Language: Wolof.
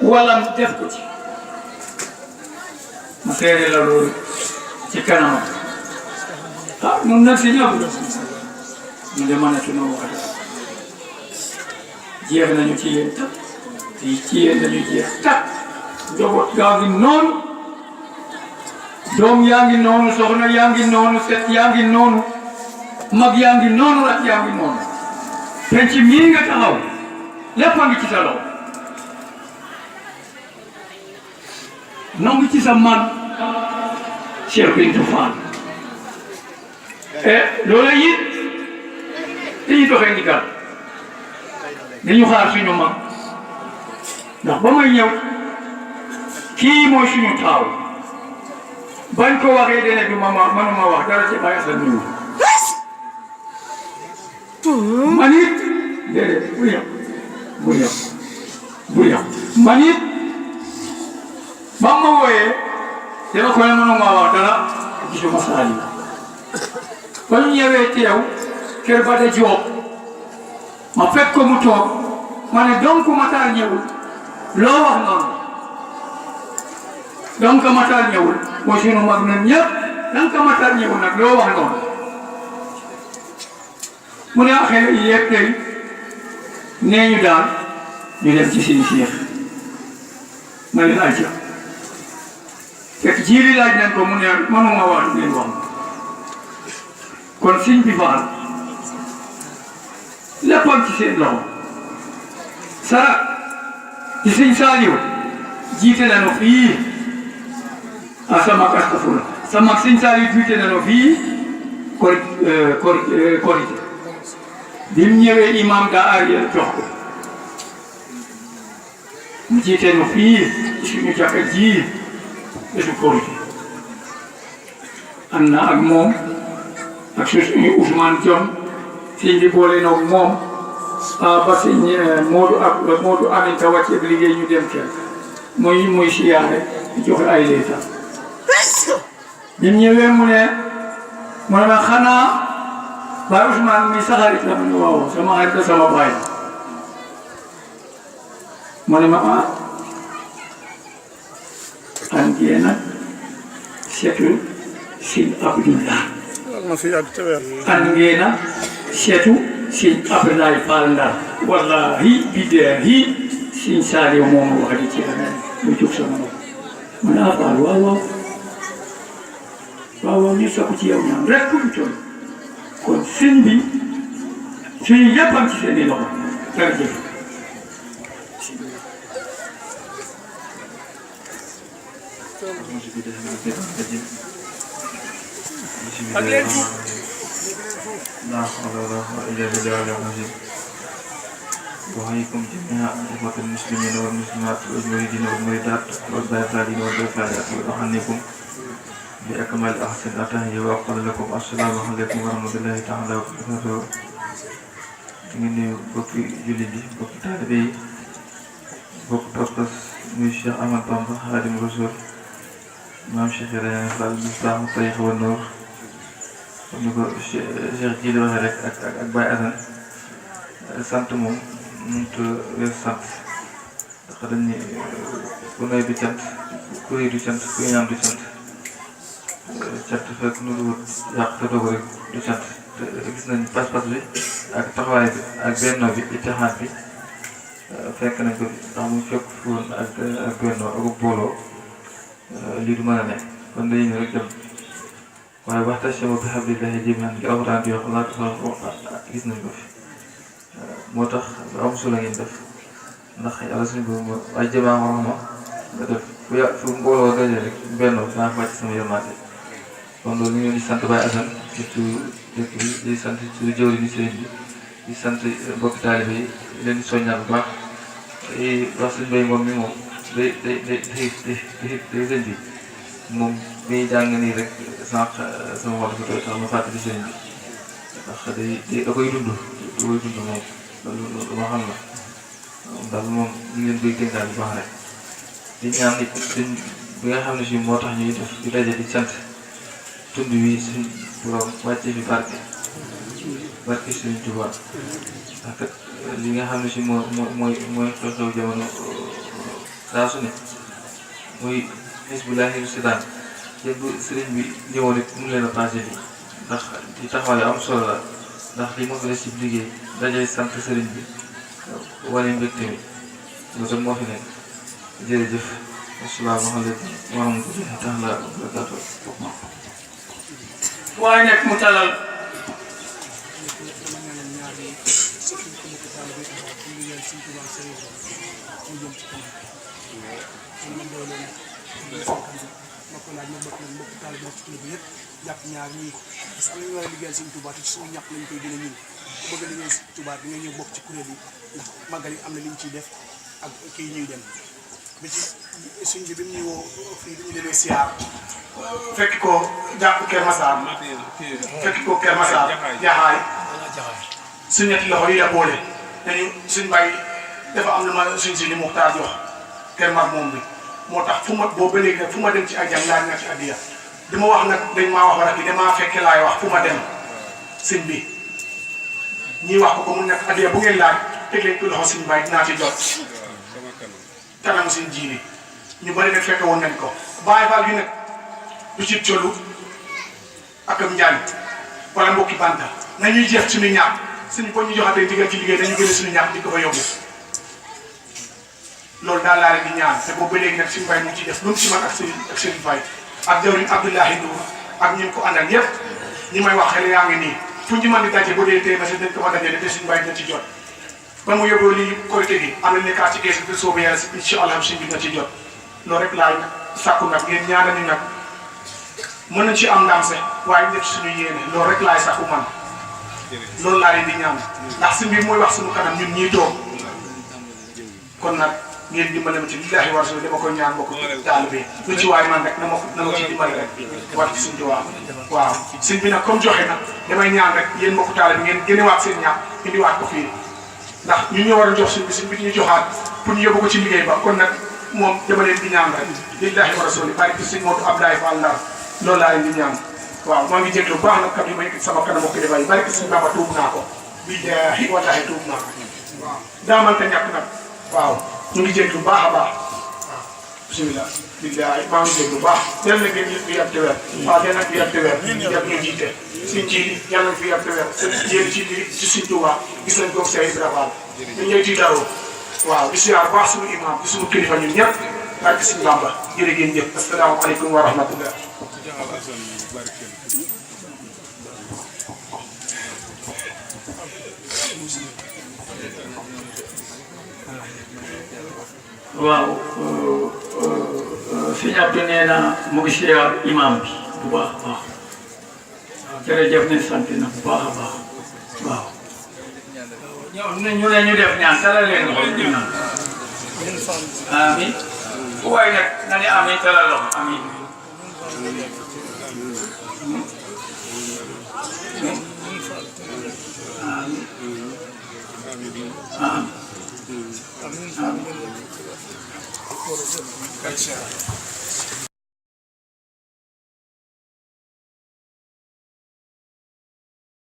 walam def ko ci ma seere la loolu ci kanamam ah mun nag si ñëpp ñu de mën a tunoo wax jeex nañu ci yéen tap te ci yéen nañu jeex tap njaboot gaa ngi noonu doom yaa ngi noonu soxna yaa ngi noonu set yaa ngi noonu mag yaa ngi noonu rak yaa ngi noonu penc mii nga taxaw lépp a ngi ci sa loxo nangu ci sa man Cheikh Bintou Fall loola it dañuy doxee ndigal dañu xaar suñu mag ndax ba may ñëw kii mooy suñu taaw bañ ko waxee dene bi manuma wax dara ci bàyyi sa nuyu man it déedéet bu yàq man it ba ma wooyee dama ko ne manuma wax dara gisuma saali ba ñu ñëwee teew kër ba de Joob ma fekk ko mu toog ma ne donc Matar ñëwul loo wax noonu donc Matar ñëwul mooy sunu mag ñun ñëpp donc Matar ñëwul nag loo wax noonu mu ne xëy na yéeg tey nee ñu daal ñu dem ci seen Cheikh ma leen ayca fekk jiiri laaj nañ ko mu ne mënuma wax ngeen wax kon Sëñ bi Faal léppam ci seen loxo sara ci Sëñ Saaliw jiite nañu fii sama astafurla sama Sëñ Saaliw jiite nañu fii korité bi mu ñëwee imam daa arrière jox ko mu jiite nu fii suñu jàkka ji bésu korité am na ak moom ak suñu Ousmane Diom sëñ bi boole na moom ba sëñ Modou Aminta wàcce ak liggéey ñu dem kër muy siyaare di joxe ay leeta bi mu ñëwee mu ne ma xanaa Baay Ousmane mi sa xarit la mu ne waaw sama xarit la sama baay mu ne ma an ngeen a seetu Sëñ Abdullah an ngeen a seetu Sëñ Abdoulaye Fall Ndar wallahi billahi Sëñ Saaliw moom wax di ci la mu jóg sama bopp mu ne Fall waaw ñu sakku ci yow ñaan rek ku toll kon sëñ bi suñu yëpp am ci seen i loxo jërëjëf وعليكم جميع إخوة المسلمين والمسلمات والمريدين والمريدات والباطلين والباطلات وأهنيكم بأكمل أحسن التحية وأقول لكم السلام عليكم ورحمة الله تعالى وبركاته. من بوكي جلدي بوكي تاربي بوك بوكس من الشيخ أحمد بامبا خادم الرسول مام شيخ ريان فال مفتاح الطريق والنور ونقول الشيخ جيل وهرك أكبر أذن sant moom mënut a weesu sant ndax dañuy ku nay du cant ku rëy du cant ku ñaan du cant cant fekk nu du yàq te doog rek du cant te gis nañ pas-pas bi ak taxawaay bi ak benno bi ittihaad bi fekk nañ ko ndax mu fekk woon ak benno ak booloo lii du mën a nekk kon dañuy ñëw rek dem waaye wa'tasimu bi hablillahi jamii'an gi alxuraan di wax laa tafarraqu gis nañ ko fi moo tax lu am solo ngeen def ndax yàlla suñu boobu waaye jamaa warama nga def fu mbooloo daje rek benn naa ko wàcc sama yërmande kon loolu ñu ngi leen di sant Baye Assane surtout dëkk bi di sant surtout jëwri ni sëriñ bi di sant mbokki taalibe yi leen di soññaat bu baax day wax suñu mbéy moom mi moom day sëñ bi moom bi jàng nii rek sànq sama xol dafa doy tax ma fàttali sëriñ bi ndax da koy dund moom loolu ma xam la daal moom ñu leen koy dénkaat bu baax rek di ñaan nit bi nga xam ne si moo tax ñuy def di daje di sant tund wi suñ borom wàcce fi barke Sëriñ Tuubaa ndax kat li nga xam ne si mooy xew-xew jamono saa su ne muy Hizbullahi Sudan yëpp sëriñ bi ñëwoon it mu leen a passé lii ndax di taxawaay am solo la ndax li moo fi des ci liggéey dajay sant sëriñ bi wane mbégte mi loolu tam moo fi nekk jërëjëf asalaamaaleykum wa rahmatullahi taala wa barakaatu. waaye nekk mu talal jàpp ñaar ñii parce que am na ñu war a liggéeyal Sëñ Tuubaa te ci suñu ñàkk lañ koy gën a ñun ku bëgg a liggéeyal Sëñ Tuubaa bi nga ñëw bokk ci kuréel yi ndax màggal yi am na li ñu ciy def ak kii ñuy dem ba ci suñ bi mu ñuy woo fii bi ñu demee siyaar fekk ko jàpp Kër Massar fekk ko Kër Massar jaxaay suñ ñetti loxo yi la boole dañu suñ bàyyi dafa am na ma suñ si li Muxtaar jox Kër Mar moom bi moo tax fu ma boo ba léegi nag fu ma dem ci ajam laaj na ci addiya dama wax nag dañ maa wax rek damaa fekke laay wax fu ma dem sëñ bi ñii wax ko mu nekk addiya bu ngeen laaj teg leen ko loxo sëñ Baay dinaa ci jot kanam seen jiili ñu bari nag fekke woon nañ ko Baay Faal bi nag du ci colu ak am njaañ wala mbokki banta nañuy jeex suñu ñàkk suñu ko ñu joxatee digal ci liggéey dañu gëne suñu ñàkk di ko fa yóbbu loolu daal laa leen di ñaan te boobu ba léegi nag suñu Baay mu ciy def lu mu ci man ak seen Baay ak jawriñ Abdoulahi Ndour ak ñi ko àndal yépp ñi may wax xel yaa ngi nii fu ñu mën di daje bu dee tey na si dañ ko fa dajale te suñu Baay dina ci jot ba mu yóbboo lii korité gi am na nekkaat ci kees bi soobu yàlla si incha allah suñ bi na ci jot loolu rek laay sàkku nag ngeen ñaanal ñu nag mën nañ ci am ndam sax waaye def suñu yéene loolu rek laay sàkku man loolu laa leen di ñaan ndax si mbir mooy wax suñu kanam ñun ñii toog kon nag ngeen dimbale ma ci lillahi wa rasuli dama koy ñaan mbokk taalibe lu ci waay man rek na ma ci dimbale rek war ci suñ tuwaa waaw sëñ bi nag comme joxe na damay ñaan rek yéen mbokk taalibe ngeen génnewaat seen ñaax indiwaat ko fii ndax ñu ñoo war a jox sëñ bi ñu joxaat pour ñu yóbbu ko ci liggéey ba kon nag moom dama leen di ñaan rek lillahi wa rasuli bari ci sëñ Modou Abdoulaye Fall Ndar loolu laa leen di ñaan waaw maa ngi jégalu baax nag kat yi ma yëkkati sama kanam ak débat yi bari ci sëñ Bamba tuub naa ko billahi wallahi tuub naa ko waaw daamante ñàkk nag waaw ñu ngi jégalu baax a baax waaw bisimilah billahi maa ngi jégalu baax yal na ngeen fi yàgg te weer waaw yal na fi yàgg te weer yàgg ñu jiite suñ ci yal na fi yàgg te weer seen yéen ci suñ Tuubaa gis nañ ko Seydou Ibrahima ñu ñëw ci daroo waaw di siyaar baax suñu imam di suñu kilifa ñun ñëpp ak suñu Bamba jërë ngeen jëf asalaamaaleykum wa rahmatullah waaw sëñ Abdou nee na mu ngi siyaar imam bi bu baax a baax waaw jërëjëf ne sant na bu baax a baax waaw ñu ne ñu def ñaan talal leen loxo ñu naan amiin bu waay nag na ne amiin talal loxo amiin amiin